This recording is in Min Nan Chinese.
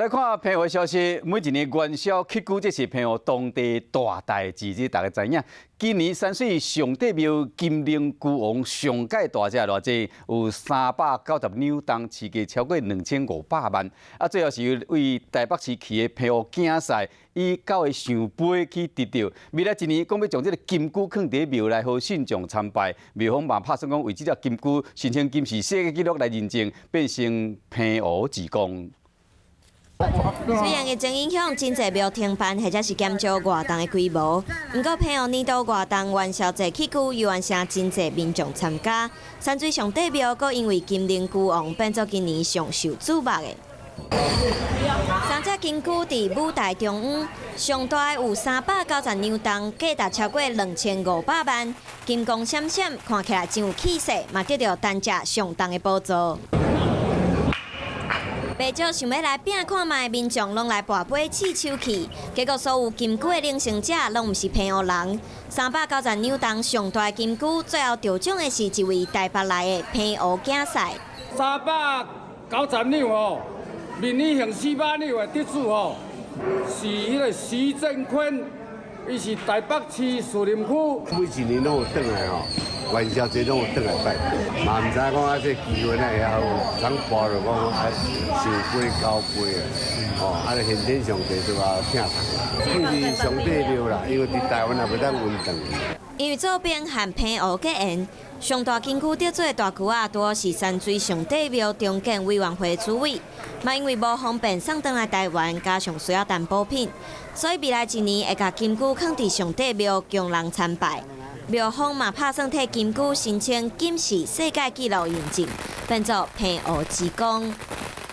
來看澎湖消息，每一年元宵乞龜，這是澎湖當地大代誌，這大家知影。今年山水上帝廟金龍龜王上蓋大隻偌濟，有392兩，市價超過2500萬。啊，最後是為台北市去的澎湖競賽，以九个聖杯去得著。未來一年，講欲將這个金龜囥佇廟內，予信眾參拜。廟方嘛拍算講，為這隻金龜申請金氏世界紀錄來認證，變成澎湖之光。雖然疫情影響，真濟廟停辦或者是減少活動的規模，毋過澎湖年度活動元宵節乞龜猶原成真濟民眾參加。山水上帝廟閣因為金龍龜王變做今年上受矚目的。三隻金龜佇舞台中央，上大有392兩，價值超過2500萬，金光閃閃，看起來真有氣勢，嘛得著單隻上重的寶座。袂少想欲來拚看覓的民眾，攏來跋杯試手氣，結果所有金龜的領勝者攏毋是澎湖人。392兩上大金龜，最後得獎的是一位台北來的澎湖競賽。392兩哦，民意型400兩的得主哦，是彼个徐正坤，伊是台北市士林區。每一年攏有轉來吼，元宵節攏有轉來拜，嘛毋知講啊，這氣氛會遐好，昨跋著講啊，聖杯九杯啊，哦，啊，玄天上帝就話疼痛，去上帝廟啦，因為佇台灣也袂當運轉。因為做兵和澎湖結緣，上大金龜得主的大龜仔，拄好是山水上帝廟重建委員會主委，嘛因為無方便送轉來台灣，加上需要擔保品，所以未來一年會共金龜囥佇上帝廟供人參拜。廟方嘛拍算替金龜申請金氏世界紀錄認證，變做澎湖之光。